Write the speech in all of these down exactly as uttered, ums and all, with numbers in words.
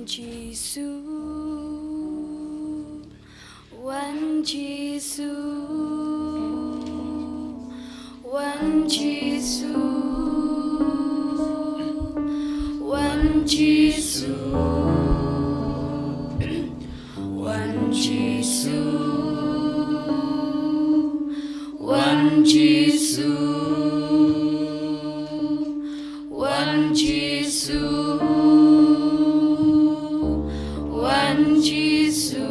Jisu, wan Jisu, wan Jisu, wan Jisu, wan Jisu, wan Jisu, wan Jisu, wan Jisu,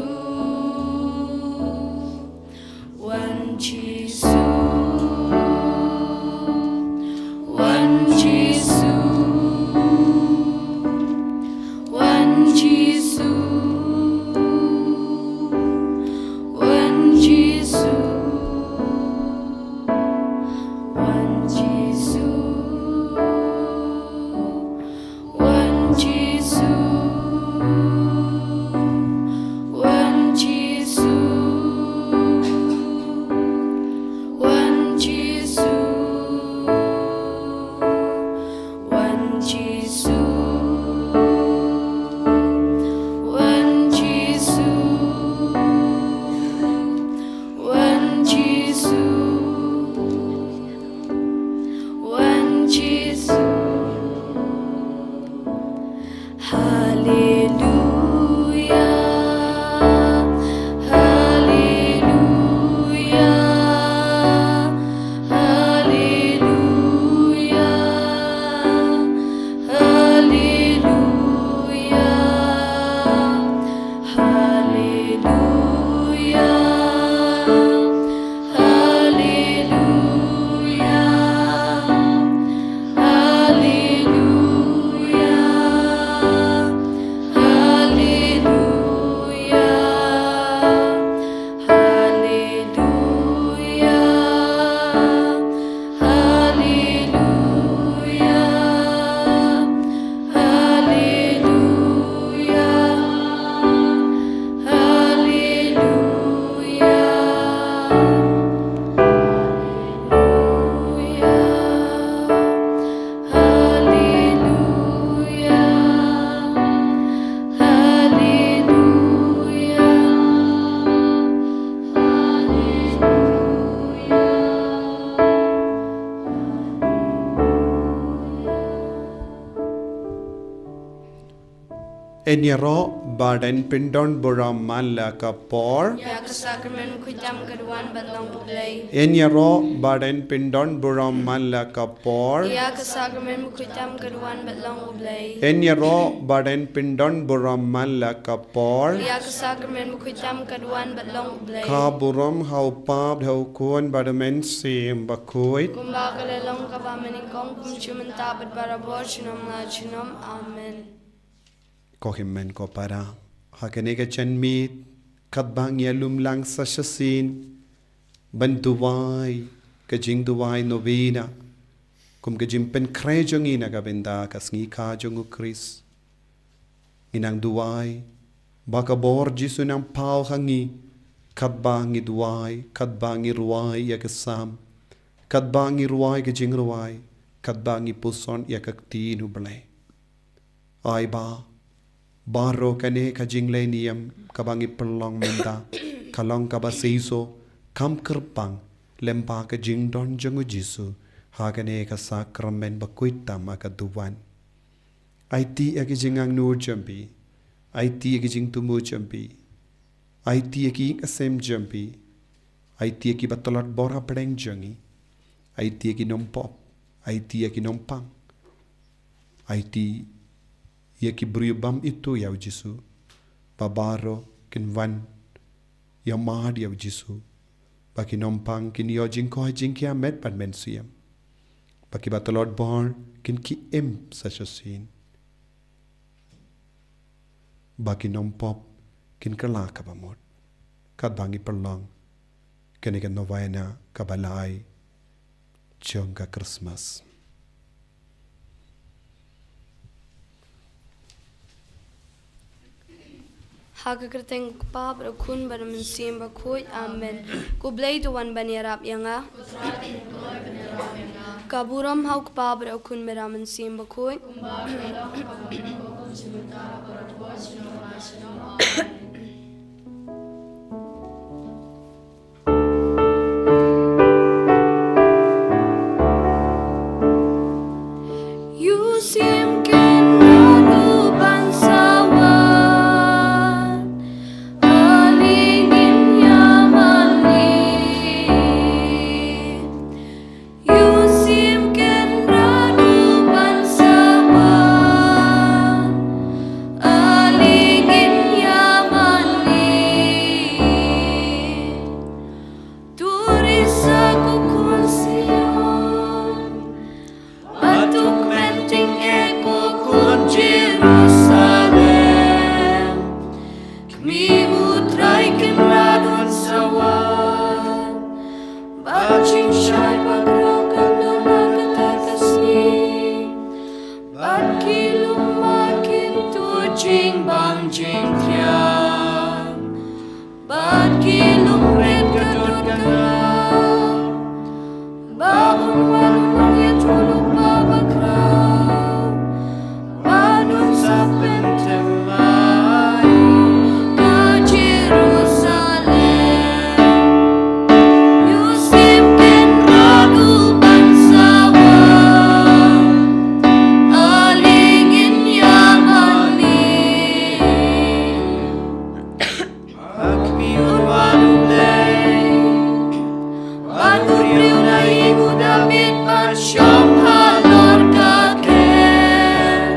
wan Jisu, wan Jisu, wan Jisu, wan Jisu, wan Jisu, wan Jisu, wan Jisu, wan Jisu, wan Jisu, wan Jisu, wan Jisu, wan Jisu. Haleluya, haleluya, haleluya, haleluya, haleluya, haleluya, haleluya, haleluya, haleluya, haleluya, haleluya, haleluya, haleluya, haleluya, haleluya, haleluya. Yn ïaroh bad yn pyndon burom man la ka por. Ïa ka sakramen bakhuid tam ka duwan bad long U Blei. Yn ïaroh bad yn pyndon burom man la ka por. Ïa ka sakramen bakhuid tam ka duwan bad long U Blei. Yn ïaroh bad yn pyndon burom man la ka por. Ïa ka sakramen bakhuid tam ka duwan bad long U Blei. Ka burom ha U Kpa bad ha U Khun bad ha U Mynsiem Bakhuid. Kumba ka la long, kaba mynnyngkong, kumjuh mynta bad barabor, junom la junom. Amen. Ko hynmen ko para, ha kane ka janmiet, katba ngi ïa lum lang sa shisien ban duwai ka jingduwai novena kum ka jingpynkhreh jong ngi na ka bynta ka sngi kha jong U Khrist, ngi nang duwai ba ka bor Jisu nang paw ha ngi, katba ngi duwai, katba ngi rwai ïa ka Salm, katba ngi rwai ka jingrwai, katba ngi puson ïa ka Ktien U Blei. Ai ba baroh kane ka jingleh niam kaba ngi pynlong mynta ka long kaba seisoh, kham kyrpang lyngba ka jingdon jong U Jisu ha kane ka sakramen bakhuid tam ha ka duwan. Aiti ïa ki jingangnud jong phi, aiti ïa ki jingthmu jong phi, aiti ïa ki ïing ki sem jong phi, aiti ïa kiba tlot bor hapdeng jong ngi, aiti ïa ki nongpop, aiti ïa ki nongpang, aiti ïa ki briew bym ithuh ïa U Jisu, ba baroh kin wan ïa mad ïa U Jisu, ba ki nongpang kin ïoh jingkoit jingkhiah met bad mynsiem, ba kiba tlot bor kin kylla im sa shisien, ba ki nongpop kin kylla kaba mut. Katba ngi pynlong kane ka novena kaba lai jong ka Christmas. Ha ka kyrteng U Kpa bad U Khun bad U Mynsiem Bakhuid. Amen. Ko Blei to wan ban ïarap ïa nga. Ka burom ha U Kpa bad U Khun bad U Mynsiem Bakhuid. Yu sim ken radu ban sawan, a lingin ya mali. Yu sim ken radu ban sawan, a lingin ya mali. Turi sa ko khun Sion, bad to kmen tyngeh ko khun Jerusalem. Khmih, U Trai Kynrad un sawan, bad jingshai bakhraw kan don ha kata ka sngi. Bad ki lum kin tuh jingbang jingthiang, bad ki lum rit ka dud ka ngat. Ba un wan u nongïathuhlypa bakhraw, ba un sa pynthymmai ka Jerusalem. Yu sim ken radu ban sawan, a lingin ya mali. Khmih, un wan U Blei, bad u briew na ïing u Dabid, ban shong halor ka khet.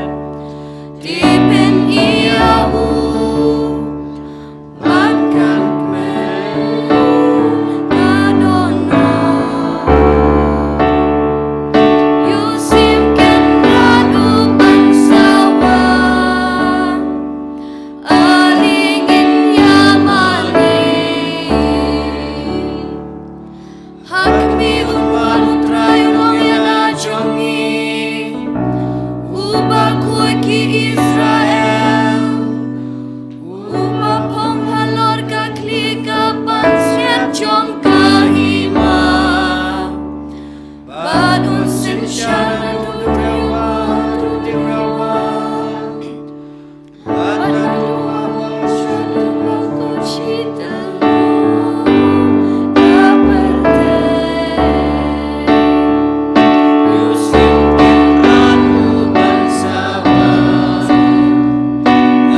Te phin ïohi ïa u, bad kan kmen ka dohnud. Yu sim ken radu ban sawan, a lingin ya mali. Ha khmih, un wan U Trai u nongïalam jong ngi, uba khuid ki Israel, uba phong halor ka khlieh ka pansngiat jong ka hima. Bad un synshar na duriaw, duriaw, bad na duriaw sha duriaw, ko shi tylli ka pyrthei. Yu sim ken radu ban sawan,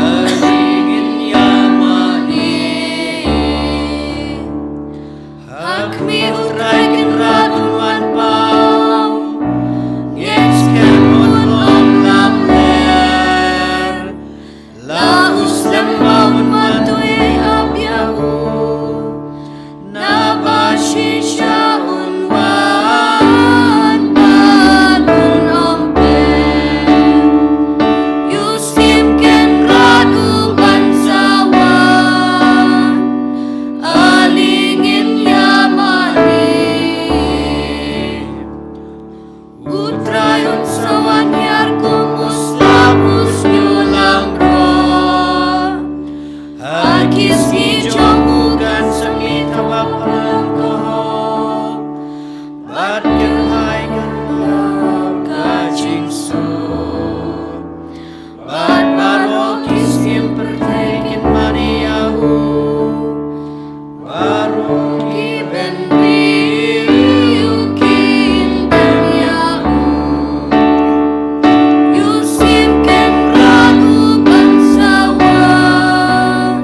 a lingin ya mali. Ha khmih, U Trai Kynrad un wan paw, ngeit skhem un ym lamler. La u slem ba un wan, to ïa ap ïa u, naba shisha un wan bad un ym pep. Yu sim ken radu ban sawan, a lingin ya mali. U Trai un sa wan hiar kum u slap, u shñiuh langbrot. Ha ki sngi jong u kan sa mih thawap rang ka hok, bad kyrhai kyrdoh ka jingsuk. Bad baroh ki siem pyrthei kin mane ïa u. Baroh ki bynriew kin dem ïa u. Yu sim ken radu ban sawan,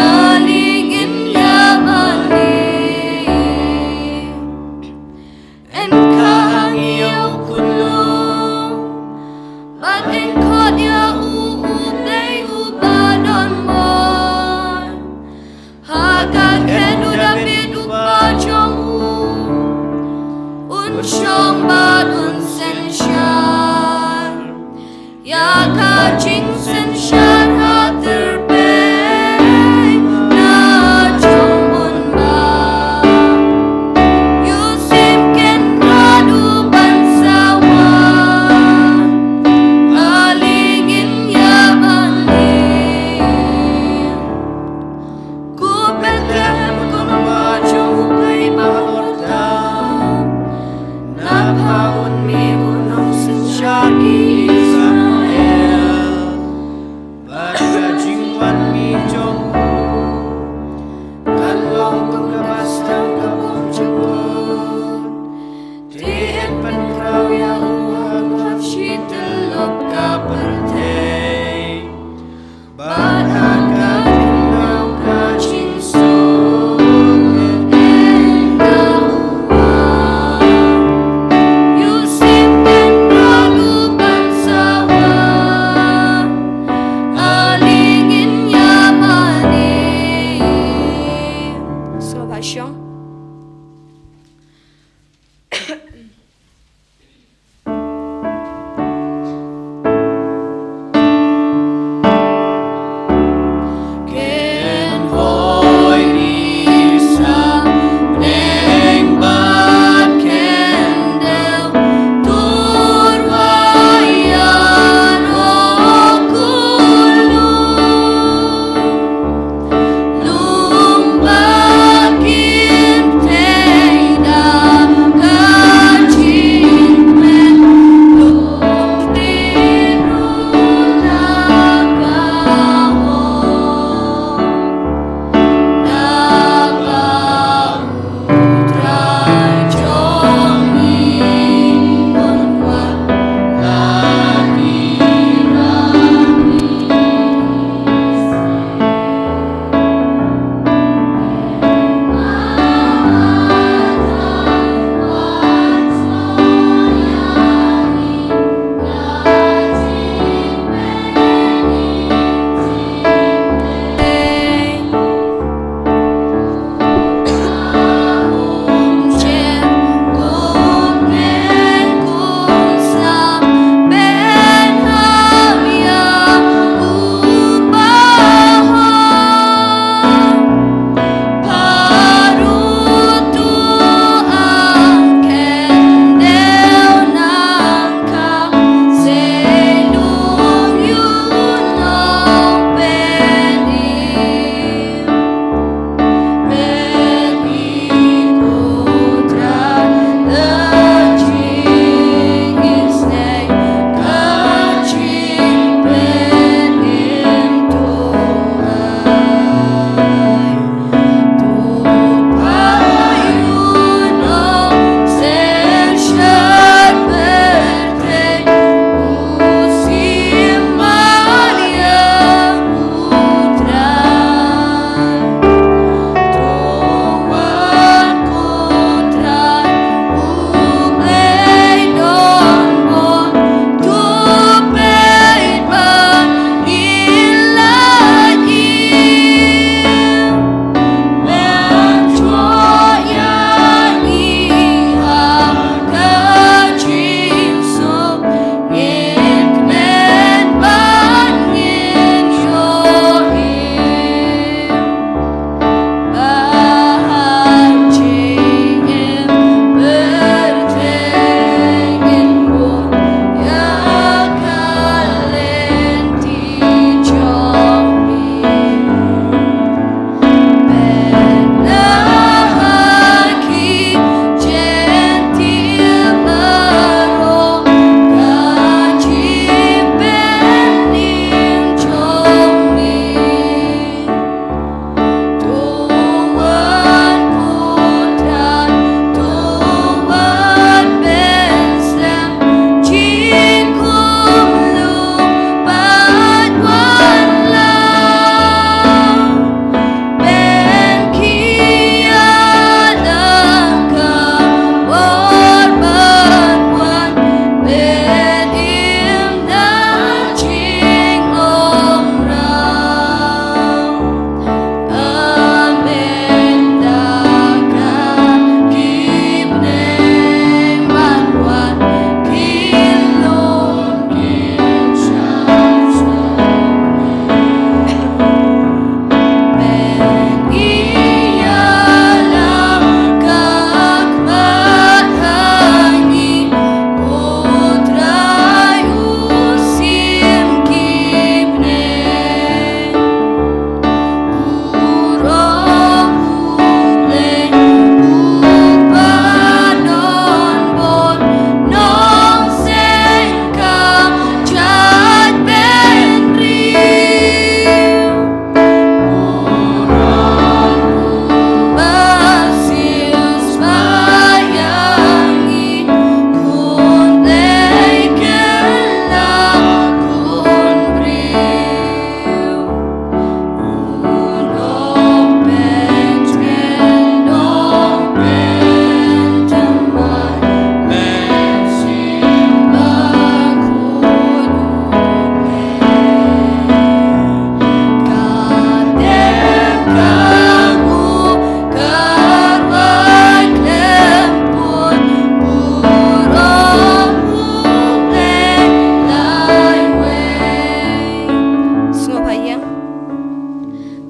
a lingin ïa mali. Yn kha ha ngi ïa u khyllung, bad yn khot ïa u, U Blei uba don mon. Ha ka khet u Dabid u kpa jong u, un shong bad un synshar. Ïa ka jingsynshar ha tyrpeng na jong un ba. Yu sim ken radu ban sawan, a lingin ïa mali. Ko Bethlehem, ko nongbah jong U Blei Bahabordan, na pha un mih u nongsynshar ki Israel?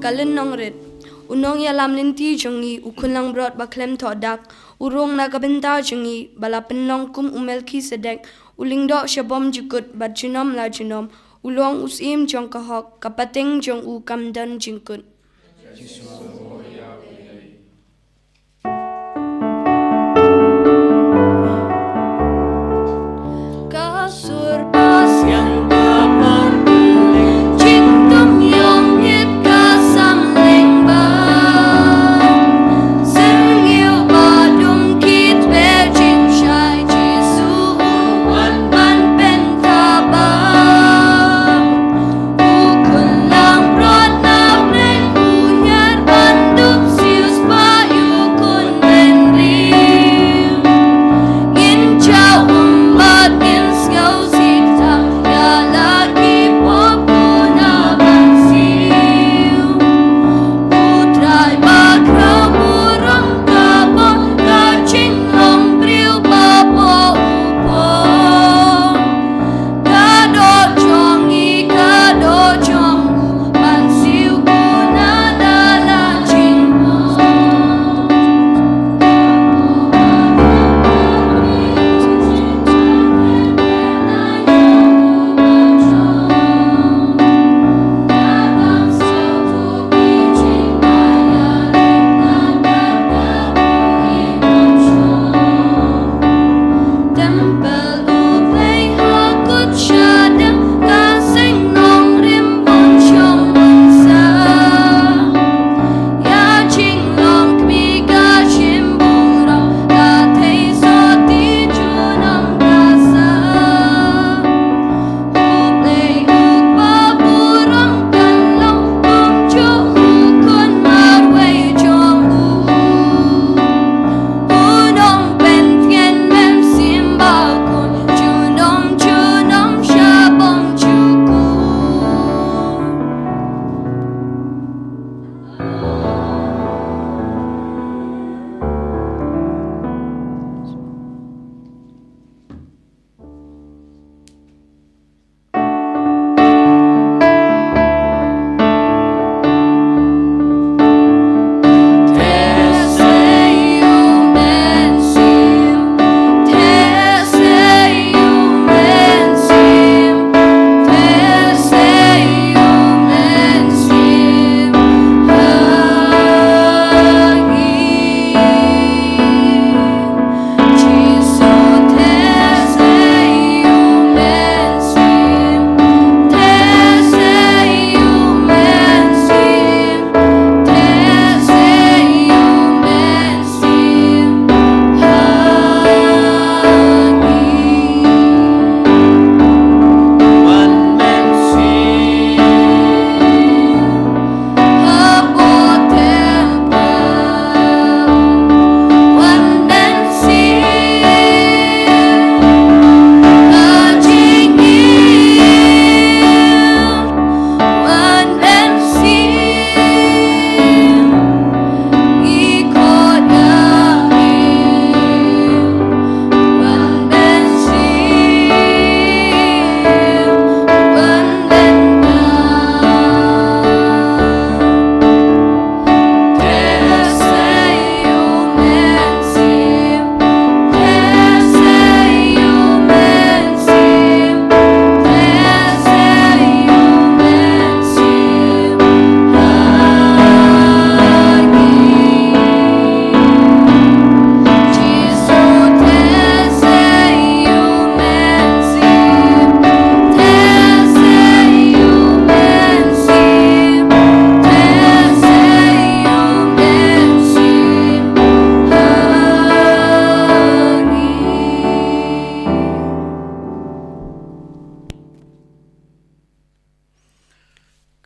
Ka lynnong rit. U nongïalam lynti jong ngi, u khun langbrot ba khlem thoh dak, u rung na ka bynta jong ngi, ba la pynlong kum u Melkisedek, u lyngdoh sha bym jukut bad junom la junom, u long u syiem jong ka hok, ka pateng jong u kam don jingkut. Ka sur ba siang ba mar, jingtum ïong ngit ka samling ba. Syrngiew ba dum kit be jingshai Jisu u wan ban pynthaba. U khun langbrot na pdeng u hiar ban dup siew spah ïa u khun bynriew. Ngin jaw um bad ngin sngew sita ïa la ki pop u na ban siew. U Trai ba khraw u rong ka bor ka jinglong briew ba bor u bor. Ka doh jong ngi, ka doh jong u, ban siew kuna da la jingmut. Templ u Blei ha kut shadem ka seng nongrim bun shong bun sa. Ïa jinglong kmie ka shim burom ka thei soti junom ka sa. U Blei u ba burom kan long kum ju u khun marwei jong u. U nongpyntngen mynsiem ba khun junom junom sha bym jukut.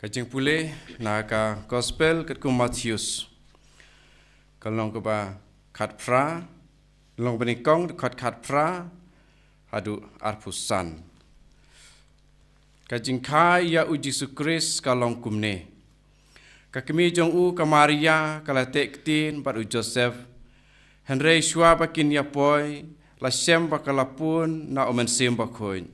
Ka jingpule na ka Gospel katkum u Mathaios. Ka lynnong kaba khatphra, lynnong banyngkong dkhot khatphra haduh arphew san. Ka jingkha ïa u Jisu Khrist ka long kumne. Ka kmie jong u ka Maria ka la teh ktien bad u Joseph. Hynrei shuwa ba kin ïa poi, la shem ba ka la pun na u Mynsiem Bakhuid.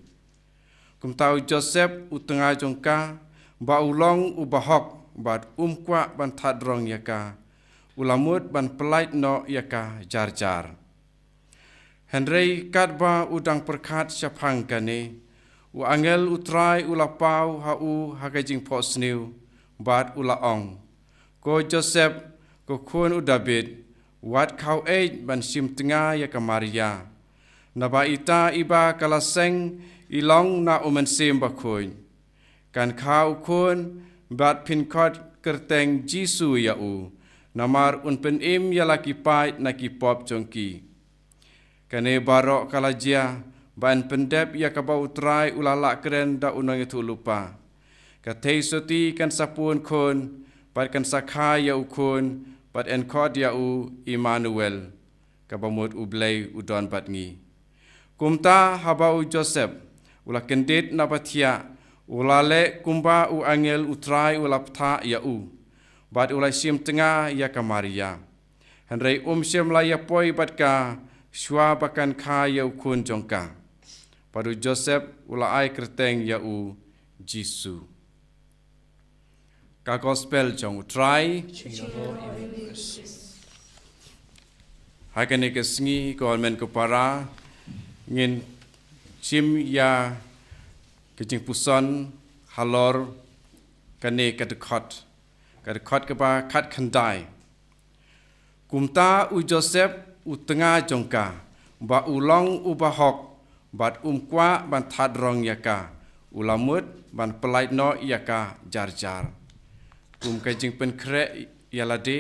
Kumta u Joseph u tnga jong ka, ba u long u bahok bad um kwah ban thad rong ïa ka, u la mut ban pyllait noh ïa ka jar jar. Hynrei katba u dang pyrkhat shaphang kane, u angel u Trai u la paw ha u ha ka jingphohsniew, bad u la ong, Ko Joseph, ko khun u Dabid, wat khaw eit ban shim tnga ïa ka Maria. Naba ita iba ka la seng i long na u Mynsiem Bakhuid. Kan kha u khun, bad phin khot kyrteng Jisu ïa u, namar un pynim ïa la ki paid na ki pop jong ki. Kane baroh ka la jia, ba yn pyndep ïa kaba u Trai u la lah kren da u nongïathuhlypa. Ka theisotti kan sa pun khun, bad kan sa kha ïa u khun, bad yn khot ïa u Immanuel, kaba mut U Blei u don bad ngi. Kumta haba u Joseph u la kyndit na ba thiah, u la leh kumba u angel u Trai u la bthah ïa u, bad u la shim tnga ïa ka Maria. Hynrei um shym la ïa poi bad ka shuwa ba kan kha ïa u khun jong ka. Bad u Joseph u la ai kyrteng ïa u Jisu. Ka Gospel jong u Trai. Ha kane ka sngi, ko hynmen ko para, ngin shim ïa ka jingpuson halor kane ka dkhot. Ka dkhot kaba khatkhyndai. Kumta u Joseph u tnga jong ka, ba u long uba hok, bad um kwah ban thad rong ïa ka, u la mut ban pyllait noh ïa ka jar jar. Kum ka jingpynkhreh ïa lade,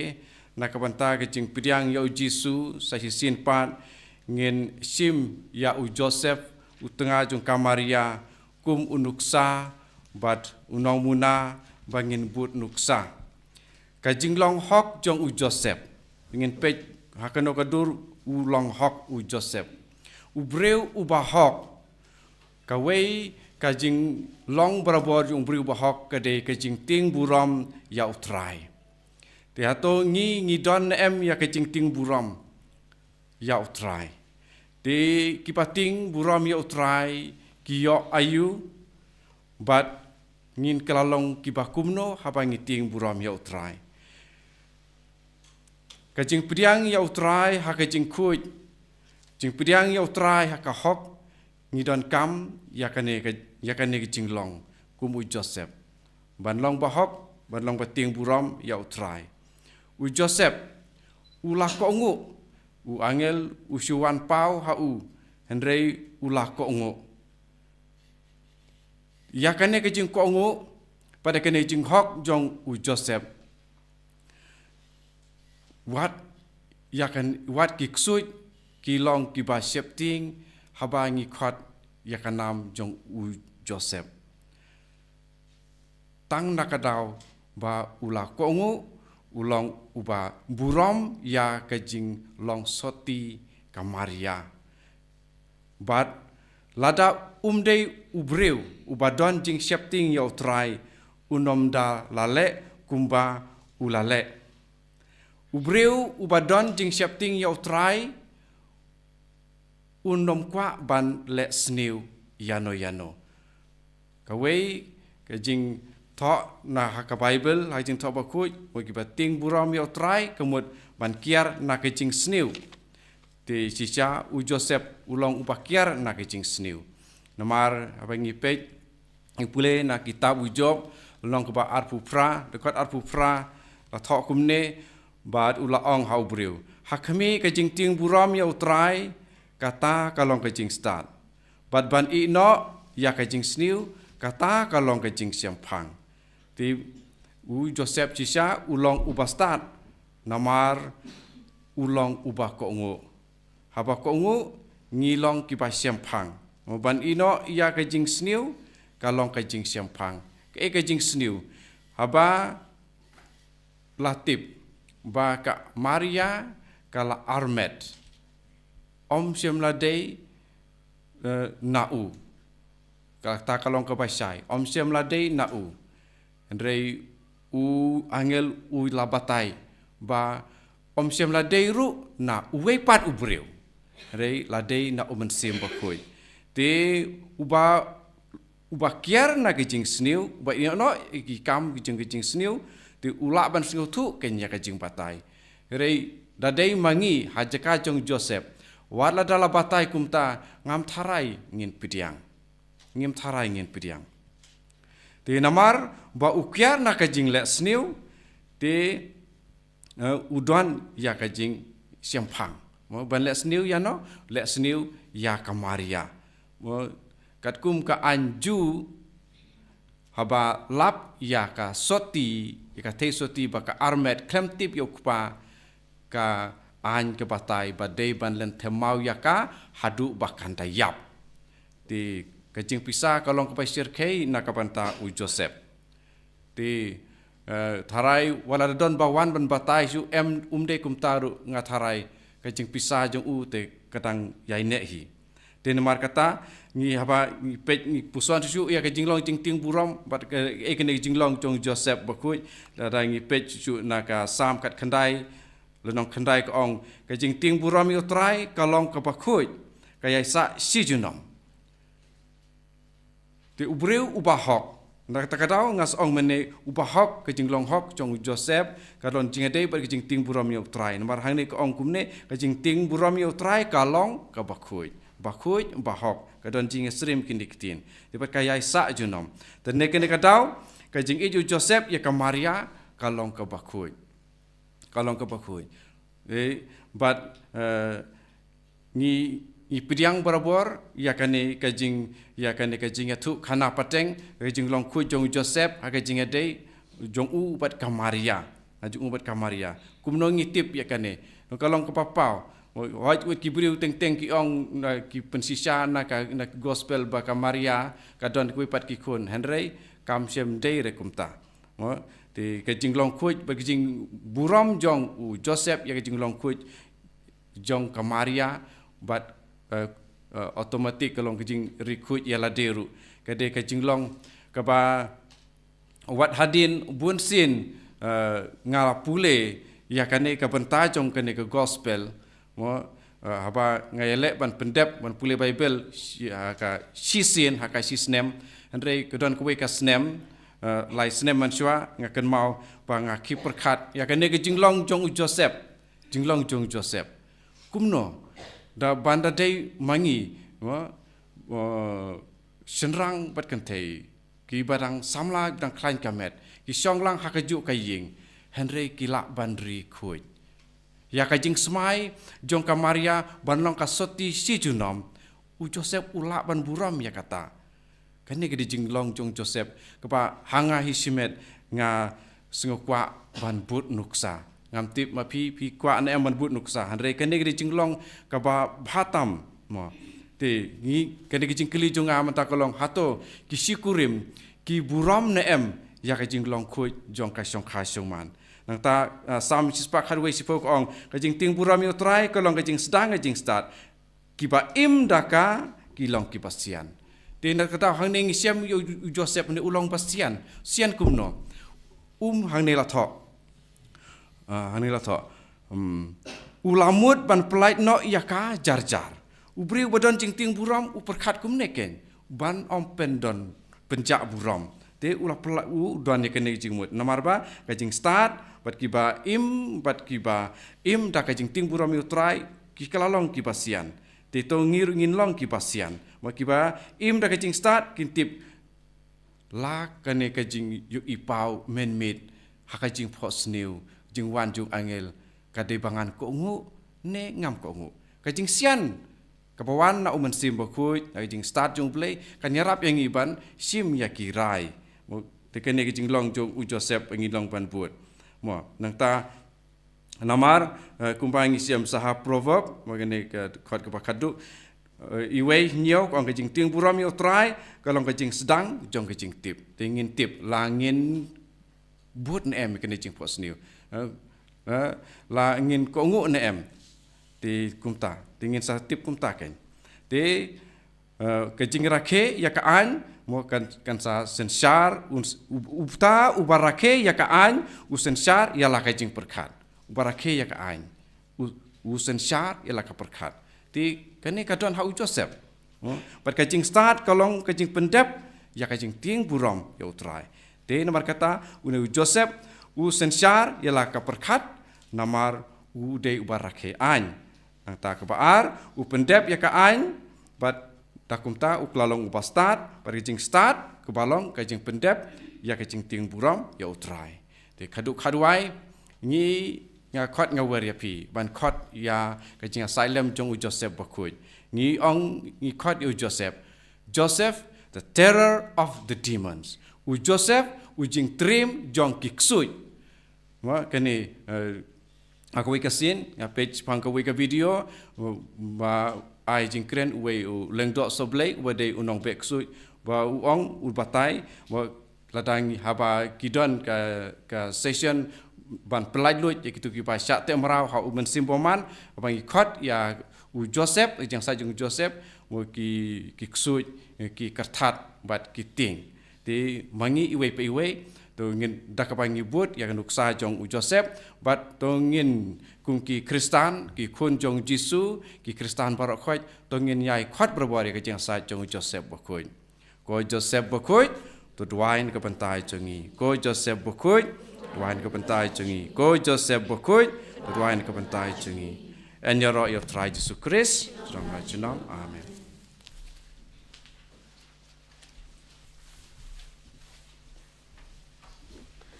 na ka bynta ka jingpdiang ïa u Jisu, sa shisien pat ngin shim ïa u Joseph u tnga jong ka Maria, kum u nuksa, bad u nongmuna ba ngin bud nuksa. Ka jinglong hok jong u Joseph. Ngin peit ha kano ka dur u long hok u Joseph. U briew uba hok. Kawei ka jinglong barabor jong u briew uba hok ka dei ka jingtieng burom ïa u Trai. Te hato ngi ngi don ne em ïa ka jingtieng burom ïa u Trai. Te kiba tieng burom ïa u Trai ki ïoh aïu, bad ngin kylla long kiba kumno haba ngi tieng burom ïa u Trai. Ka jingpdiang ïa u Trai ha ka jingkhuid, jingpdiang ïa u Trai ha ka hok, ngi donkam ïa kane ka, ïa kane ka jinglong kum u Joseph. Ban long ba hok, ban long ba tieng burom ïa u Trai. U Joseph u la kohnguh, u angel u shu wan paw ha u, hynrei u la kohnguh. Ïa kane ka jingkohnguh, bad ïa kane jinghok jong u Joseph. Wat ïa kan, wat ki ksuid ki long kiba sheptieng haba ngi khot ïa ka nam jong u Joseph. Tang na ka daw ba u la kohnguh, u long uba burom ïa ka jinglong sotti ka Maria. Bad lada um dei u briew uba don jingsheptieng ïa u Trai, un ym da la leh kumba u la leh. U briew uba don jingsheptieng ïa u Trai, un ym kwah ban leh sniew ïano ïano. Kawei ka jingthoh na ha ka Baibl, ha ka Jingthoh Bakhuid, wat kiba tieng burom ïa u Trai, ka mut ban kiar na ka jingsniew. Te shisha u Joseph u long uba kiar na ka jingsniew. Namar haba ngi peit, ngi pule na kitab u Job, lynnong kaba arphew phra, dkhot arphew phra, la thoh kumne, bad u la ong ha u briew. Ha khmih ka jingtieng burom ïa u Trai, kata ka long ka jingstad. Bad ban ïeh noh ïa ka jingsniew, kata ka long ka jingshemphang. Te u Joseph shisha u long uba stad, namar u long uba kohnguh. Haba kohnguh ngi long kiba shemphang. Ban ïeh noh ïa ka jingsniew, ka long ka jingshemphang. Kaei ka jingsniew? Haba la tip ba ka Maria ka la armet. Ym shym la dei, eh, na u. Kata ka long kaba shai. Ym shym la dei na u. Hynrei u angel u la batai ba ym shym la dei ruh na uwei pat u briew. Hynrei la dei na u Mynsiem Bakhuid. Te uba uba kiar na ka jingsniew, uba ïeh noh ïa ki kam ki jing ka jingsniew, Te u lah ban sngewthuh kein ïa ka jingbatai. Hynrei da dei ma ngi ha jaka jong u Joseph, wat lada la batai kumta, ngam tharai ngin pdiang. Ngim tharai ngin pdiang. Te namar ba u kiar na ka jingleh sniew, te, eh, u don ïa ka jingshemphang. Mo, ban leh sniew ïa no, leh sniew ïa ka Maria. Mo, katkum ka aiñ Jiw, haba lap ïa ka soti, ïa ka thei soti ba ka armet khlem tip ïa u kpa, ka aiñ ka batai ba dei ban lynthem maw ïa ka haduh ba kan da ïap. Te ka jingpisa ka long kaba shyrkhei na ka bynta u Joseph. Te, eh, tharai wat lada don ba wan ban batai shuh, em, um dei kumta ruh, nga tharai ka jingpisa jong u te ka dang ïaineh hi. Te namar kata, ngi haba ngi peit, ngi puson shuh ïa ka jinglong jingtieng burom bad ka, eh, kane ka jinglong jong u Joseph bakhuid, lada ngi peit shuh na ka Salm khatkhyndai, lynnong khyndai ka ong, ka jingtieng burom ïa u Trai ka long kaba khuid, ka ïai sah shi junom. Te u briew uba hok, na kata ka daw nga sa ong mynne, uba hok, ka jinglong hok jong u Joseph ka don jingïadei bad ka jingtieng burom ïa u Trai. Namar hangne ka ong kumne, ka jingtieng burom ïa u Trai ka long kaba khuid. Bakhuid, bahok, ka don jingïasyriem kine ki ktien. Te bad ka ïai sah junom. Te na kane ka daw, ka jingïeit u Joseph ïa ka Maria ka long kaba khuid. Ka long kaba khuid. Eh, bad, eh, ngi, ngi pdiang barabor ïa kane ka jing, ïa kane ka jingïathuhkhana pateng, ka jinglong khuid jong u Joseph ha ka jingïadei jong u bad ka Maria. Ha, jong u bad ka Maria. Kumno ngi tip ïa kane? Ka long kaba paw. Hooid, wat ki briew teng teng ki ong, na, ki pynshisha na ka, na ka gospel ba ka Maria ka don kiwei pat ki khun. Hynrei kam shym dei re kumta. Mo, te ka jinglong khuid bad ka jingburom jong u Joseph ïa ka jinglong khuid jong ka Maria bad, eh, eh, automatic ka long ka jingri khuid ïa lade ruh. Ka dei ka jinglong kaba wat hadien bunsien, eh, nga la pule ïa kane ka bynta jong kane ka gospel. Mo, eh, haba nga ïaleh ban pyndep, ban pule Baibl, shi-, ha ka shisien, ha ka shisnem. Hynrei ka don kawei ka snem, eh, lai snem mynshuwa, nga kynmaw ba nga khie pyrkhat ïa kane ka jinglong jong u Joseph. Jinglong jong u Joseph. Kumno, da ban da dei ma ngi, mo, eh, shynrang bad kynthei, kiba dang samla, dang khlaiñ ka met, ki shong lang ha kajuh ka ïing, hynrei ki lah ban ri khuid. Ïa ka jingsmai jong ka Maria ban long ka soti shi junom, u Joseph u lah ban burom ïa kata. Kane ka dei jinglong jong u Joseph, kaba ha nga hi shimet nga sngew kwah ban bud nuksa. Ngam tip ma phi, phi kwah ne em ban bud nuksa. Hynrei kane ka dei jinglong kaba bha tam, mo. Te ngi, kane ka jingkylli jong nga mynta ka long, hato ki shikurim ki burom ne em ïa ka jinglong khuid jong ka shongkha shongman? Nangta, ah, Salm shispah khatwei shiphew ka ong, ka jingtieng burom ïa u Trai ka long ka jingsdang, ka jingstad. Kiba im da ka ki long kiba sian. Te na kata hangne ngi shem ïa u, u Joseph ne u long ba sian. Sian kumno? Um hangne la thoh. Ah, hangne la thoh. Hmm. U la mut ban pyllait noh ïa ka jar jar. U briew ba don jingtieng burom u pyrkhat kumne kein. Ban ym pyndon pynjah burom. Te u la pyllait, u don ïa kane ka jingmut. Namar ba ka jingstad bad kiba im, bad kiba im da ka jingtieng burom ïa u Trai, ki ka la long kiba sian. Te to ngi ruh ngin long kiba sian. Mo, kiba im da ka jingstad kin tip la kane ka jingïohi paw mynmiet ha ka jingphohsniew jingwan jong u angel ka dei ba ngan kohnguh ne ngam kohnguh. Ka jingsian kaba wan na u Mynsiem Bakhuid, na ka jingstad jong U Blei, kan ïarap ïa ngi ban shim ïa ki rai. Mo, te kane ka jinglong jong u Joseph ngi long ban bud. Mo, nangta namar, eh, kumba ngi shem sa ha Proverb, mo, kane ka khot kaba khatduh, eh, uwei hynñiew ka ong ka jingtieng burom ïa u Trai ka long ka jingsdang jong ka jingtip. Te ngin tip la ngin bud ne em kane jingphohsniew. Eh, eh, la ngin kohnguh ne em. Te kumta, te ngin sa tip kumta kein. Te, eh, ka jingrakhe ïa ka aiñ, mo kan, kan sa synshar, un, u, uta uba rakhe ïa ka aiñ, u synshar ïa la ka jingpyrkhat. Uba rakhe ïa ka aiñ, u, u synshar ïa la ka pyrkhat. Te kane ka don ha u Joseph. Hmm? Bad ka jingstad ka long ka jingpyndep ïa ka jingtieng burom ïa u Trai. Te namar kata, une u Joseph U synshar ïa la ka pyrkhat, namar u dei uba rakhe aiñ. Nangta kaba ar, u pyndep ïa ka aiñ, bad da kumta u kylla long uba stad, bad ka jingstad kaba long ka jingpyndep ïa ka jingtieng burom ïa U Trai. Te khadduh khadwai, ngi, nga khot nga wer ïa phi ban khot ïa ka jingïasaid lem jong u Joseph Bakhuid. Ngi ong, ngi khot ïa u Joseph. Joseph, the terror of the demons. U Joseph, u jingtriem jong ki ksuid. Mo, kane, eh, ha kawei ka sien, nga peit shaphang kawei ka video, eh, ba ai jingkren uwei u Lyngdoh Sohblei, uba dei u nongbeh ksuid, ba u ong, u batai, ba lada ngi, haba ki don ka, ka session ban pyllait luid ïa kito kiba shah teh mraw ha u Mynsiem Bymman, haba ngi khot ïa u Joseph, ïa ka jingïasaid jong u Joseph, mo, ki, ki ksuid, ki kyrthat bad ki tieng. Te ma ngi iwei pa iwei, to ngin, da kaba ngi bud ïa ka nuksa jong u Joseph, bad to ngin kum ki Khristan, ki khun jong u Jisu, ki Khristan baroh khoit, to ngin ïai khot barabor ïa ka jingïasaid jong u Joseph Bakhuid. Ko Joseph Bakhuid, to duwai na ka bynta jong ngi. Ko Joseph Bakhuid, duwai na ka bynta jong ngi. Ko Joseph Bakhuid, to duwai na ka bynta jong ngi. Yn ïaroh ïa U Trai Jisu Khrist, junom la junom. Amen.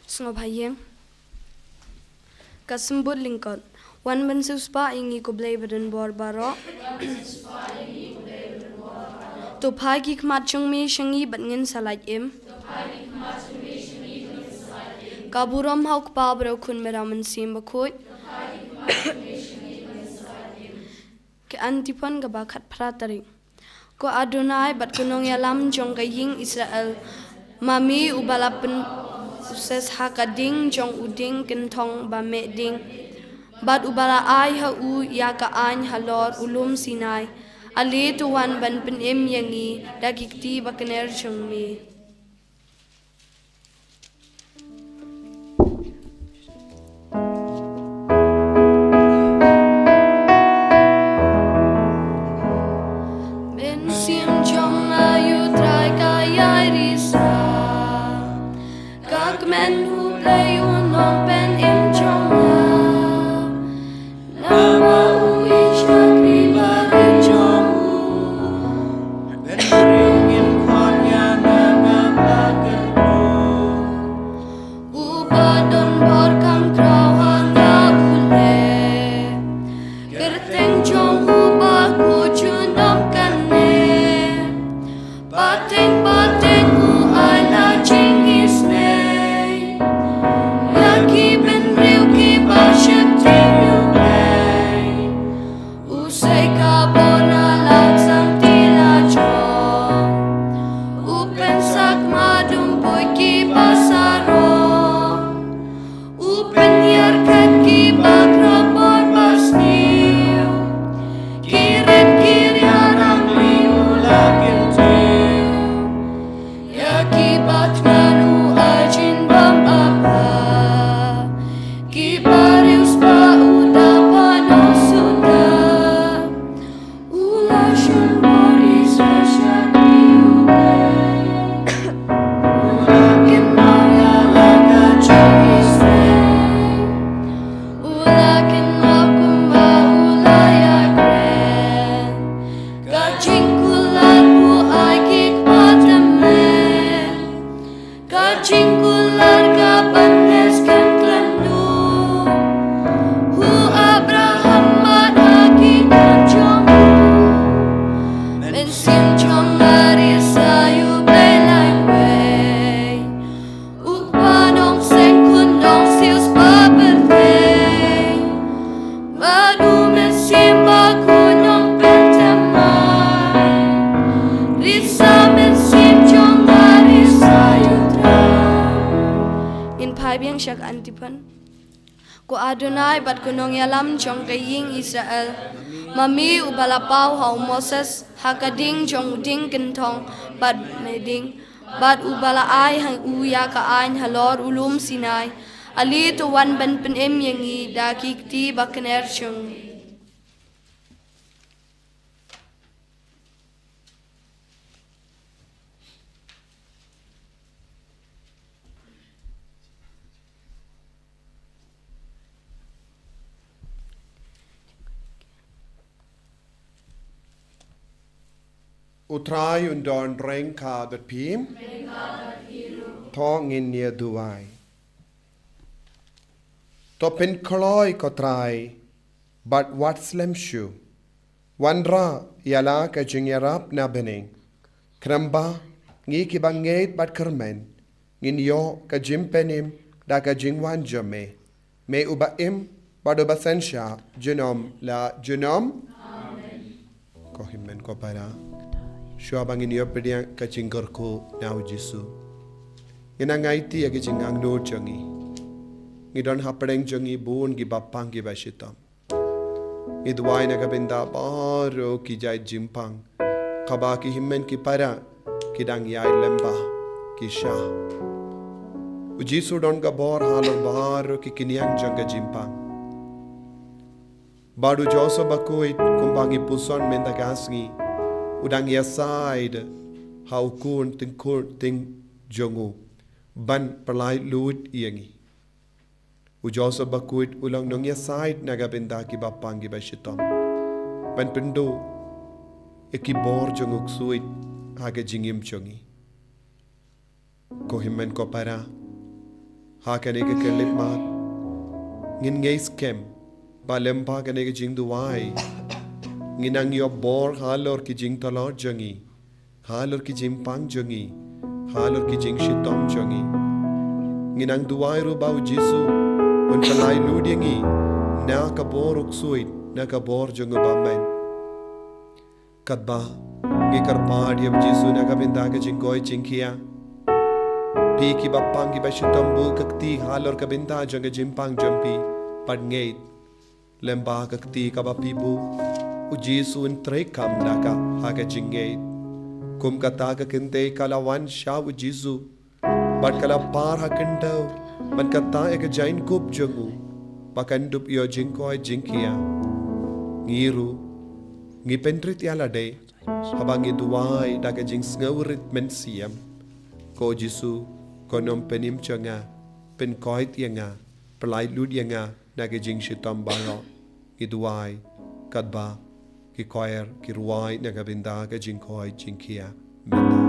Sngewbha ïeng. Ka symbud lyngkot. Wan ban siewspah ïa ngi ko Blei badonbor baroh. To phai ki khmat jong me sha ngi bad ngin sa lait im. Ka burom ha U Kpa, Bri, U Khun bad U Mynsiem Bakhuid. Ka antiphon kaba khatphra tarik. Ko Adonai bad ko nongïalam jong ka ïing Israel, ma me uba la pynmoses ha ka ding jong u dieng kynthong ba meh ding, bad uba la ai ha u ïa ka aiñ halor u lum Sinai, ale to wan ban pynim ïa ngi da ki kti ba kner jong me. Mynsiem jong nga, ïa U Trai ka ïai risa. Ka kmen U Blei u nongpynim jong nga. Namar u ïeit shakri barit jong u. Bynriew ngin khot ïa nga, nga ba kyrkhu. Uba don bor kham khraw ha nga u leh. Kyrteng jong u ba khuid junom kane. Pateng pateng u ai la jingisynei. Ïa ki bynriew kiba sheptieng ïa U Blei. U sei ka bor na la shang ti la jong. U pynsak ma dum poi kiba sarong. U pynïar kat kiba khraw bor ba sniew. Ki rit ki riaw rangli u la kyntiew. Ïa kiba thngan u ai jingbam ap ba. Kiba riewspah u da pynnoh suda. U la shon bor Israel sha ki U Blei. U la kynmaw ïa la ka jong Israel. U la kynmaw kumba u la ïakren. Ka jingkular u ai ki kpa tymmen. Ka jingkular ka ban neh skhem khlem duk. U Abraham bad ha ki khun jong u. Mynsiem jong nga risa ïa U Blei laiwei. U Kpa nongseng khun nongsiewspah pyrthei. Bad U Mynsiem Bakhuid nongpynthymmai. Risa mynsiem jong nga risa ïa U Trai. Ngin phai biang sha ka antiphon. Ko Adonai bad ko nongïalam jong ka ïing Israel. Ma me uba la paw ha u Moses ha ka ding jong u dieng kynthong bad meh ding. Bad uba la ai ha u ïa ka aiñ halor u lum Sinai. Ale to wan ban pynim ïa ngi da ki kti ba kner jong ngi. U Trai un don ryngkat bad phi. To ngin ïa duwai. To pynkloi ko Trai bad wat slem shuh. Wanrah ïa la ka jingïarap na bneng. Khnang ba ngi kiba ngeit bad kyrmen ngin ïoh ka jingpynim da ka jingwan jong me. Me uba im bad uba synshar junom la junom. Amen. Ko hynmen ko para, shuwa ba ngin ïoh pdiang ka jingkyrkhu na U Jisu, ngin nang aiti ïa ka jingangnud jong ngi. Ngi don hapdeng jong ngi bun ki bapang ki bashitom. Ngi duwai na ka bynta baroh ki jait jingpang kaba ki hynmen ki para ki dang ïai lyngba ki sha. U Jisu don ka bor halor baroh ki khñiang jong ka jingpang. Bad u Joseph bakhuid kumba ngi puson mynta ka sngi, u dang ïasaid ha u khun tyngkhun tyngkhung jong u ban pynlait luid ïa ngi. U Joseph bakhuid u long nongïasaid na ka bynta ki bapang ki bashitom ban pynduh ïa ki bor jong u ksuid ha ka jingim jong ngi. Ko hynmen ko para, ha kane ka khyllipmat ngin ngeit skhem ba lyngba kane ka jingduwai ngin nang ïoh bor halor ki jingtlot jong ngi, halor ki jingpang jong ngi, halor ki jingshitom jong ngi. Ngin nang duwai ruh ba U Jisu un pynlait luid ïa ngi na ka bor u ksuid, na ka bor jong u bymman. Katba ngi kyrpad ïa U Jisu na ka bynta ka jingkoit jingkhiah, phi ki bapang ki bashitom buh ka kti halor ka bynta jong ka jingpang jong phi bad ngeit. Lyngba ka kti kaba phi buh, U Jisu un treikam da ka ha ka jingngeit. Kum kata ka kynthei ka la wan sha U Jisu bad ka la par ha khyndew ban kata ïa ka jaiñkup jong u ba kan dup ïoh jingkoit jingkhiah. Ngi ruh ngi pynrit ïa lade haba ngi duwai da ka jingsngewrit mynsiem. Ko Jisu, ko nongpynim jong nga, pynkoit ïa nga, pynlait luid ïa nga na ka jingshitom baroh. Ngi duwai katba ki choir ki rwai na ka bynta ka jingkoit jingkhiah mynta.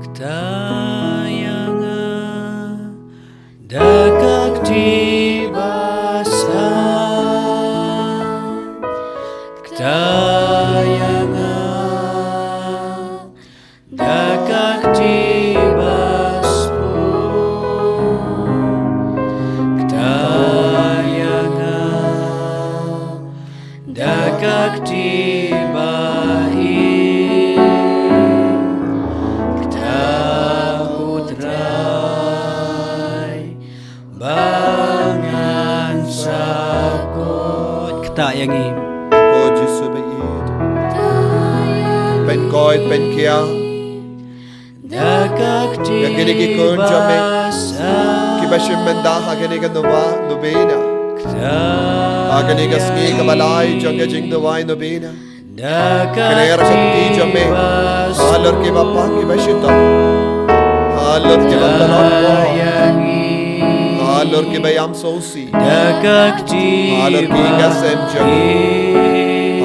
Kta ïa nga da ka kti ba sah. Kta ïa nga da ka kti ba sah. Kta ïa nga da ka kti ba im. Kta, ko Trai, ba ngan sa koit. Kta ïa ngi. Ko Jisu ba ïeit, pynkoit pynkhiah ïa kine ki khun jong me kiba shim bynta ha kane ka nova novena, ha kane ka sngi kaba lai jong ka jingduwai novena. Kner ka kti jong me halor ki bapang ki bashitom, halor ki ba tlot bor, halor ki ba ïam sngewsih, halor ki ïing ki sem jong ngi,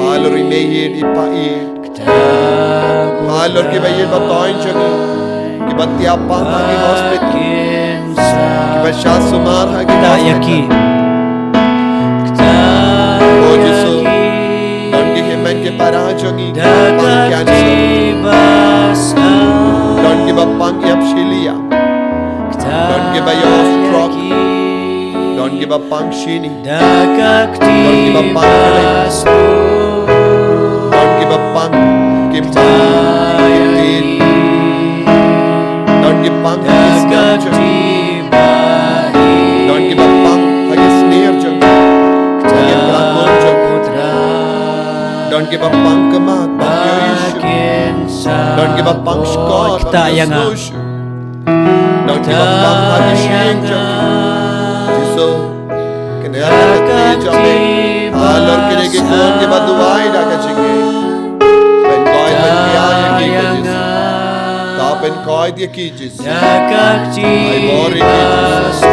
halor i mei ïeit i pa ïeit, halor ki ba ïeit ba toiñ jong ngi, ki ba thiah pang ha ki hospital, ki ba shah sumar ha ki hospital. Ko Jisu, don ki hynmen ki para jong ngi ba pang cancer, don ki ba pang ïap shiliang, don ki ba ïoh stroke, don ki ba pang shini, don ki ba pang khlei, don ki ba pang ki mar ki kti, don ki pang ki sngap jong ngi, don ki ba pang ha ki snier jong ngi, ha ki prak bun jong ngi, don ki ba pang khmat ba ïohi shuh, don ki ba pang shkor ba ïohsngew shuh, don ki ba pang ha ki shyieng jong ngi. Jisu, kner ka kti jong me halor kine ki khun ki ba duwai da ka jingngeit. Pynkoit pynkhiah ïa ki, ko Jisu. To pynkoit ïa ki, Jisu. Ai bor ïa ki, Jisu.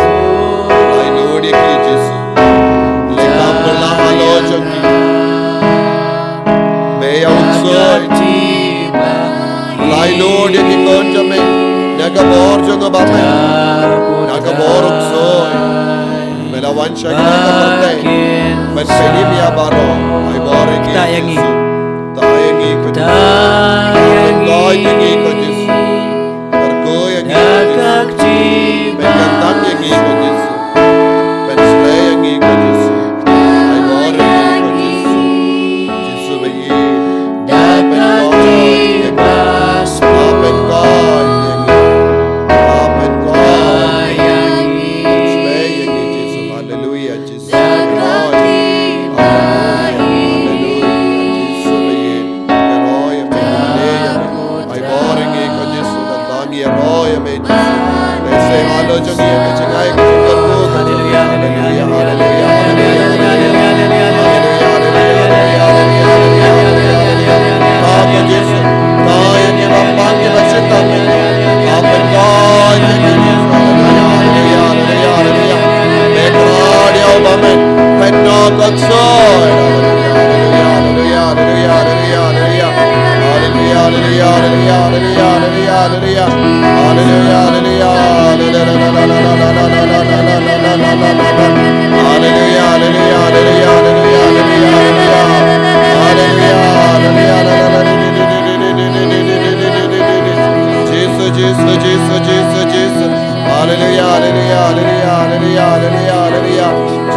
Ai lud ïa ki, Jisu. Leh kam La halor jong ki. Me ïa u ksuid. Lailur ïa ki khun jong me na ka bor jong u Bamen, na ka bor u ksuid. Me la wan sha kane ka pyrthei ban pynim ïa baroh. Ai bor ïa ngi. Kta ïa ngi. Kta ïa ngi ko Jisu. Kta ïa ngi ko Jisu. Kyrkhu ïa ngi ko Jisu. Pynkyntang ïa ngi ko Jisu. Pynshlei ïa ngi ko Jisu. Ai bor ïa ngi ko Jisu. Jisu ba ïeit. Pynkhuid ïa ngi. Pynkhuid ïa ngi. Pynkhuid ïa ngi. Pynshlei ïa ngi Jisu. Haleluia Jisu. Haleluia. Haleluia. Jisu ba ïeit. Ïaroh ïa me. Ai bor ïa ngi ko Jisu. Kata ngi ïaroh ïa me Jisu. Lehse halor jong ngi ka jingai ka jingkyrkhu ka jong ngi. Haleluia, haleluia, haleluia, haleluia. Kyrkhu Jisu. Kyrkhu ïa ngi ba pang ngi ba shitom. Kyrkhu ïa ngi Jisu. Haleluia, haleluia, haleluia, haleluia. Me kyrkhu ïa u Bamen. Pyndonkam. Haleluia, haleluia, haleluia, haleluia. Haleluia, haleluia, haleluia, haleluia, haleluia. Haleluia, haleluia, haleluia. Haleluia, haleluia, haleluia, haleluia, haleluia. Haleluia, haleluia, haleluia. Jisu, Jisu, Jisu, Jisu, Jisu. Haleluia, haleluia, haleluia, haleluia, haleluia, haleluia.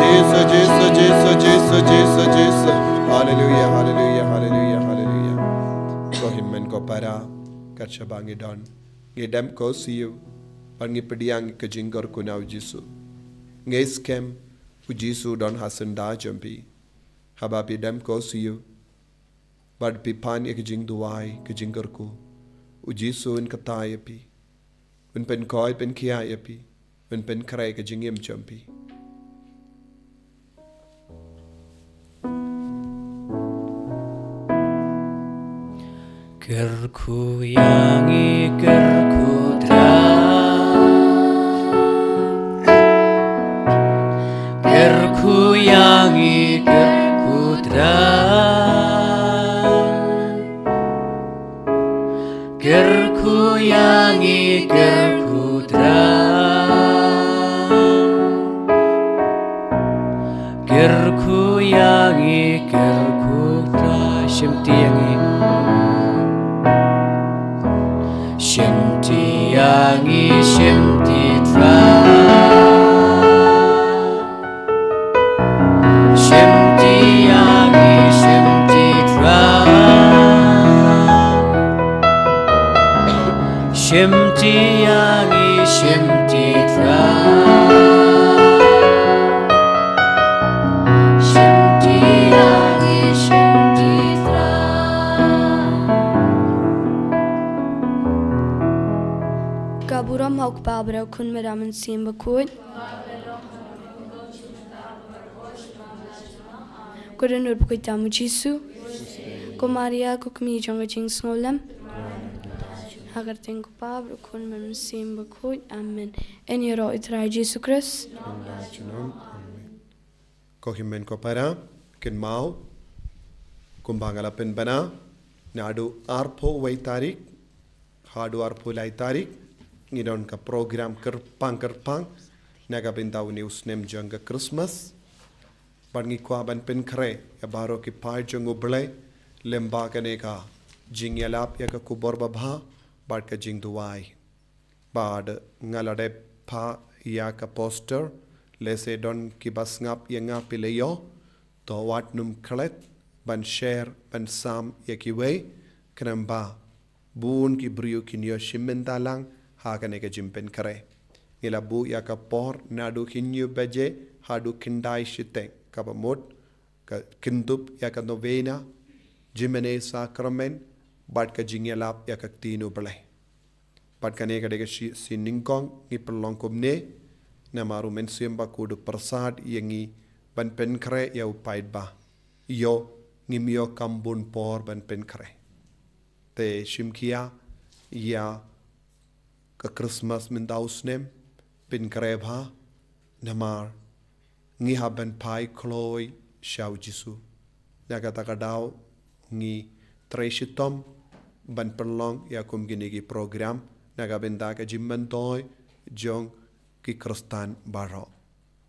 Jisu, Jisu, Jisu, Jisu, Jisu, Jisu. Haleluia, haleluia, haleluia, haleluia. Ko hynmen ko para, kat shaba ngi don, ngi dem ko siew, bad ngi pdiang ka jingkyrkhu na u Jisu. Ngi skhem u Jisu don ha syndah jong phi. Haba phi dem ko siew, bad phi pan ïa ka jingduwai, ka jingkyrkhu, u Jisu un kyrteng ïa phi. Un pynkhuid pynkhiah ïa phi. Un pynkhreh ka jingim jong phi. Kyrkhu ïa ngi kyrkhu Trai. Kyrkhu ïa ngi kyrkhu Trai. Kyrkhu ïa ngi kyrkhu Trai. Kyrkhu ïa ngi kyrkhu Trai. Shimti ïa ngi. Shimti ïa ngi shimti Trai. Shimti ïa ngi shimti Trai. Shimti ïa ngi shimti Trai. Shimti ïa ngi shimti Trai. Ka burom ha u Kpa bad ha u Khun bad ha u Mynsiem Bakhuid. Ko don u bakhuid tam u Jisu. Ko Maria, ko kmie jong ka jingsngewlem. Ha ka kyrteng u Kpa bad u Khun bad u Mynsiem Bakhuid. Amen. Yn ïaroh ïa u Trai Jisu Khrist. Amen. Ko hynmen ko para, kynmaw, kumba nga la pynbna, naduh arphew wei tarik haduh arphew lai tarik, ngi don ka program kyrpang kyrpang na ka bynta une u snem jong ka Christmas. Bad ngi kwah ban pynkhreh ïa baroh ki paid jong U Blei lyngba kane ka jingïalap ïa ka khubor babha bad ka jingduwai. Bad nga la dep phah ïa ka poster, lehse don kiba sngap ïa nga phi la ïoh, to wat nym klet ban share ban sam ïa kiwei, khnang ba bun ki briew kin ïoh shim bynta lang ha kane ka jingpynkhreh. Ngi la buh ïa ka por naduh hynñiew baje haduh khyndai shiteng, kaba mut ka kynthup ïa ka novena, jingmane sakramen, bad ka jingïalap ïa ka ktien U Blei. Bad kane ka dei ka shi, shi nyngkong ngi pynlong kumne, namar u Mynsiem Bakhuid u pyrsad ïa ngi ban pynkhreh ïa u paidbah. Ïoh ngim ïoh kam bun por ban pynkhreh. Te shim khia ïa ka Christmas mynta u snem, pynkhreh bha, namar ngi hap ban phai khloi sha u Jisu. Na kata ka daw ngi trei shitom ban pynlong ïa kum kine ki program na ka bynta ka jingmyntoi jong ki Khristan baroh.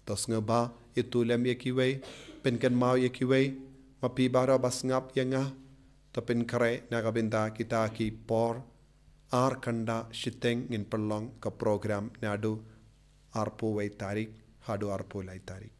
To sngewbha ïathuh lem ïa kiwei, pynkynmaw ïa kiwei, ma phi baroh ba sngap ïa nga, to pynkhreh na ka bynta kita ki por, ar khyndai shiteng ngin pynlong ka program naduh arphew wei tarik haduh arphew lai tarik.